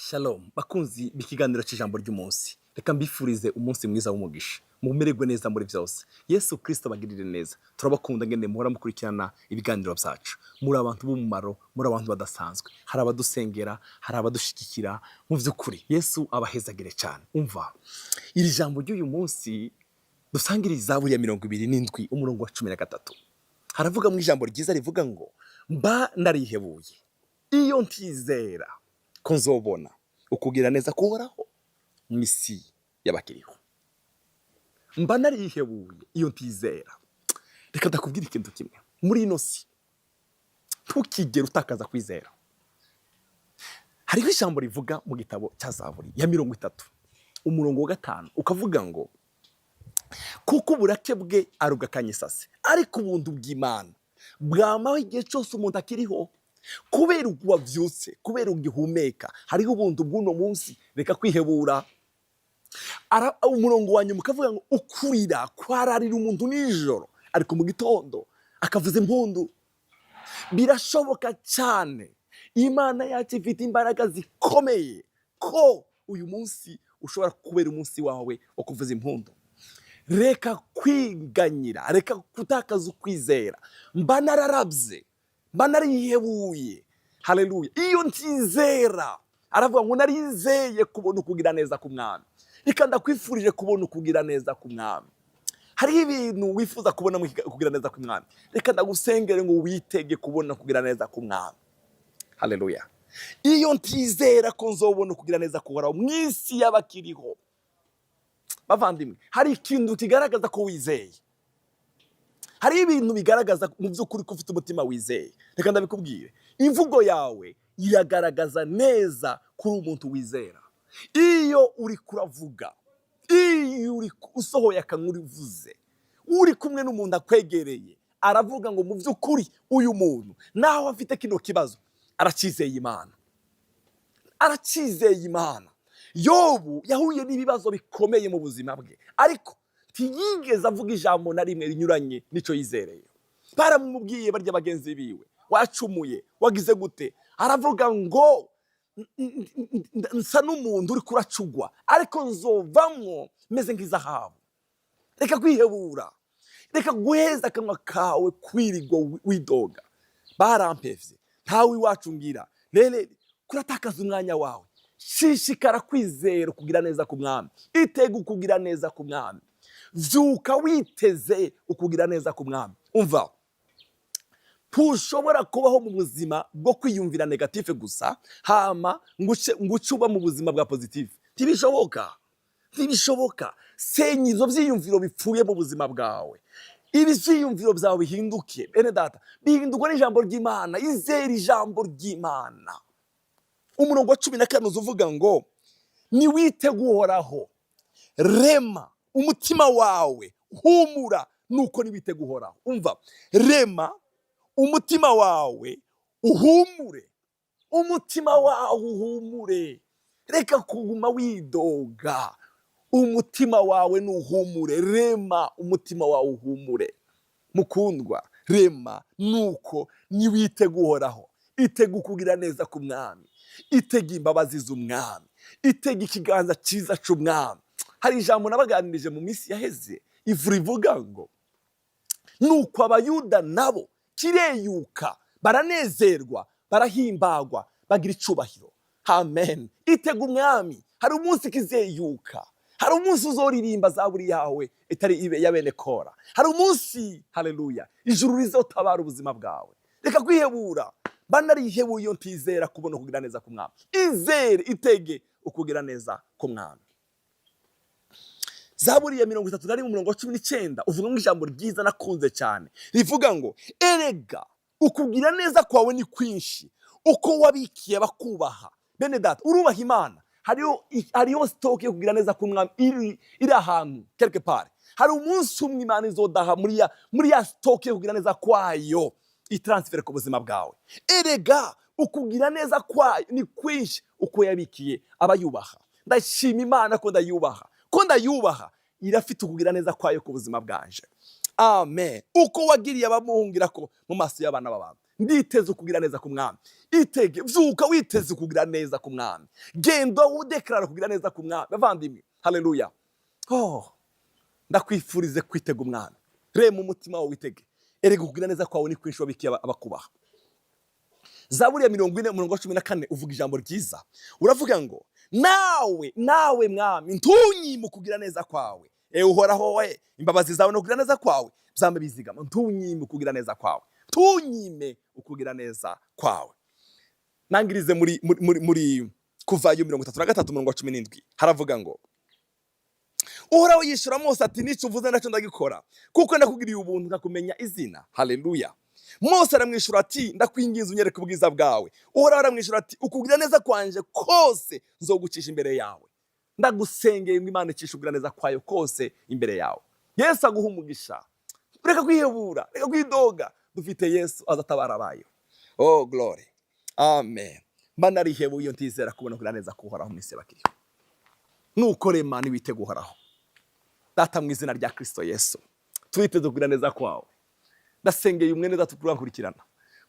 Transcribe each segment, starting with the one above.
Shalom bakunzi b'ikiganiro cy'ijambo ry'umunsi, reka mbifurize umunsi mwiza w'umugisha, mumererwe neza muri byose. Yesu Kristo abagirire neza. Turabakunda ngene muhora mukurikirana ibiganiro byacu. Muri abantu b'umumaro, muri abantu badasanzwe. Hari abadusengera, hari abadushigikira. Mu by'ukuri Yesu abahezagire cyane. Umva iri jambo ry'uyu munsi dusangire, Zaburi ya 27 umurongo wa 13. Haravuga mu ijambo ryiza rivuga ngo: "Mba narihebuye iyo ntizera ko nzobona ukugira neza kuhoraho mu isi y'abakiriho." Mba narihebuye iyo ntizera. Reka ndakubwira ikintu kimwe: muri ino si ntukigere utakaza kwizera. Hariho ijambo rivuga mu gitabo cya Zaburi ya 30 umurongo wa 5, ukavuga ngo: "Kuko uburake bwe ari ubw'akanyisase, ariko ubuntu bw'Imana bwamaho igihe cyose umuntu akiriho." Kubera wabyutse, kubera ugihumeka, hariho ubuntu bw'uno munsi. Reka kwihebura. Umurongo wa nyuma ukavuga ngo: "Ukurira kwararira umuntu nijoro, ariko mu gitondo akavuza impundu." Birashoboka cyane, Imana yacu ifite imbaraga zikomeye ko uyu munsi ushobora kubera umunsi wawe wo kuvuza impundu. Reka kwiganyira, reka gutakaza ukwizera. Mba nararabye, mba narihebuye, haleluya, iyo ntizera. Aravuga ngo: "Narizeye kubona ukugira neza k'Umwami." Reka ndakwifurije kubona ukugira neza k'Umwami. Hariho ibintu wifuza kubona mu kugira neza k'Umwami. Reka ndagusengere ngo witege kubona kugira neza k'Umwami. Haleluya. Iyo ntizera ko nzobona ukugira neza kuhoraho mu isi y'abakiriho. Bavandimwe, hari ikintu kigaragaza ko wizeye. Hari ibintu bigaragaza mu by'ukuri ko ufite umutima wizeye. Reka ndabikubwire: imvugo yawe iragaragaza neza kuri umuntu wizera. Iyo uri kuravuga, iyo uri usohoye akanwa, urivuze uri kumwe n'umuntu akwegereye, aravuga ngo: "Mu by'ukuri uyu muntu naho afite kino kibazo, aracyizeye Imana, aracyizeye Imana." Yobu yahuye n'ibibazo bikomeye mu buzima bwe, ariko ntiyigeze avuga ijambo na rimwe rinyuranye n'icyo yizereye. Baramubwiye barya bagenzi biwe: "Wacumuye, wagize gute?" Aravuga ngo: "Nsa n'umuntu uri kuracugwa, ariko nzovamwo meze nk'izahabu." Reka kwihebura, reka guheza akanwa kawe kwirigwa widoga: "Barampevye, ntawe iwacu ngira." Rero kuratakaza umwanya wawe. Shishikara kwizera ukugira neza ku Mwami. Itega ukugira neza ku Mwami. Vyuka witeze ukugira neza ku Mwami. Umva, ntushobora kubaho mu buzima bwo kwiyumvira négatif gusa, hama ngo uce uba mu buzima bwa positif. Ntibishoboka, ntibishoboka. Senya izo vyiyumviro bipfuye mu buzima bwawe. Ibi vyiyumviro byawe bihinduke, bene data, bihindurwa n'ijambo ry'Imana. Izera ijambo ry'Imana. Umurongo wa 14 uvuga ngo: "Niwitege Uhoraho, rema umutima wawe, humura nuko niwitege Uhoraho." Umva, rema umutima wawe uhumure, umutima wawe uhumure. Reka kuguma widoga. Umutima wawe nuhumure. Rema umutima wawe uhumure, mukundwa. Rema nuko niwitege Uhoraho. Itega ukugira neza ku Mwami, itega imbabazi z'Umwami, itega ikiganza cyiza c'Umwami. Hari ijambo nabaganirije mu minsi yaheze, ivura ivuga ngo: "Nuko Abayuda nabo kireyuka, baranezerwa, barahimbagwa, bagira icubahiro." Amen. Itega Umwami. Hari umunsi kizeyuka, hari umunsi uzoririmba zaburi yawe itari ibe ya bene Kora. Hari umunsi, haleluya, ijuru rizotabara ubuzima bwawe. Reka kwihebura. Banarihebuye iyo ntizera kubona ukugira neza k'Umwami. Izere, itege ukugira neza k'Umwami. Zaburi ya 31 umurongo wa 19 uvuga ngo ijambo ryiza nakunze cyane rivuga ngo: "Erega ukugira neza kwawe ni kwinshi, uko wabikiye abakubaha." Bene data, urubaha Imana, hariho stock yo kugira neza k'Umwami iri ahantu quelque part. Hari umunsi umwe Imana izodaha muri ya stock yo kugira neza kwayo, itransfere ku buzima bwawe. "Erega ukugira neza kwayo ni kwinshi, uko yabikiye abayubaha." Ndashima Imana ko ndayubaha, ko ndayubaha. Irafite ukugira neza kwayo ku buzima bwanje. Amen. "Uko wagiriye abamuhungira ko mu maso y'abana b'abantu." Nditeze ukugira neza ku Mwami. Itege, vyuka witeze ukugira neza ku Mwami. Genda udeclara kugira neza ku Mwami. Bavandimwe, haleluya. Oh, ndakwifurize kwitega Umwami. Rema umutima wawe, witege. Erega ukugira neza kwawe ni kwinshi wabikiye abakubaha. Zaburi ya 40 umurongo wa 14 uvuga ijambo ryiza, uravuga ngo: "Nawe, nawe Mwami, ntunyime ukugira neza kwawe. Ewe Uhoraho we, imbabazi zawe no kugira neza kwawe byame bizigama." Ntunyime ukugira neza kwawe, ntunyime ukugira neza kwawe. Nangirize muri Kuvayo 33 umurongo wa 17. Haravuga ngo: Uhoraho yishura Mose ati: "N'icyo uvuze nacyo ndagikora, kuko ndakugiriye ubuntu nkakumenya izina." Haleluya. Mose aramwishyura ati: "Ndakwinginze, unyereke ubwiza bwawe." Uhoraho aramwishyura ati: "Ukugira neza kwanje kose nzogucisha imbere yawe." Ndagusengeye ngo Imana icishe ukugira neza kwayo kose imbere yawe. Yesu aguha umugisha. Reka kwihebura, reka kwidoga. Dufite Yesu azatabara abayo. Oh glory, amen. Mba narihebuye iyo ntizera kubona kugira neza kuhoraho mu isi bakiriho. Nuko rema niwitega Uhoraho. Data, mu izina rya Kristo Yesu, twiteze kugira neza kwawe. Ndasengeye umwene data turankurikirana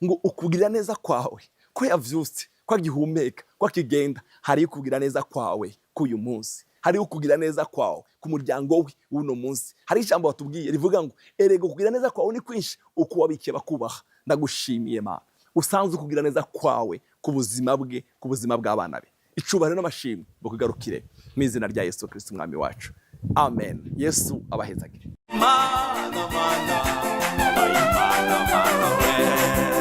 ngo ukugira neza kwawe, ko yavyutse, ko agihumeka, ko akigenda, hariyo ukugira neza kwawe k'uyu munsi, hariho ukugira neza kwawe ku muryango we w'uno munsi. Hari ijambo watubwiye rivuga ngo: "Erega ukugira neza kwawe ni kwinshi uko wabikiye bakubaha." Ndagushimiye Mana, usanzwe ukugira neza kwawe ku buzima bwe, ku buzima bw'abana be. Icubahiro n'amashimwe bukugarukire mu izina rya Yesu Kristo Umwami wacu, amen. Yesu abahezagire. Mana, mana, wabaye Imana, mana we.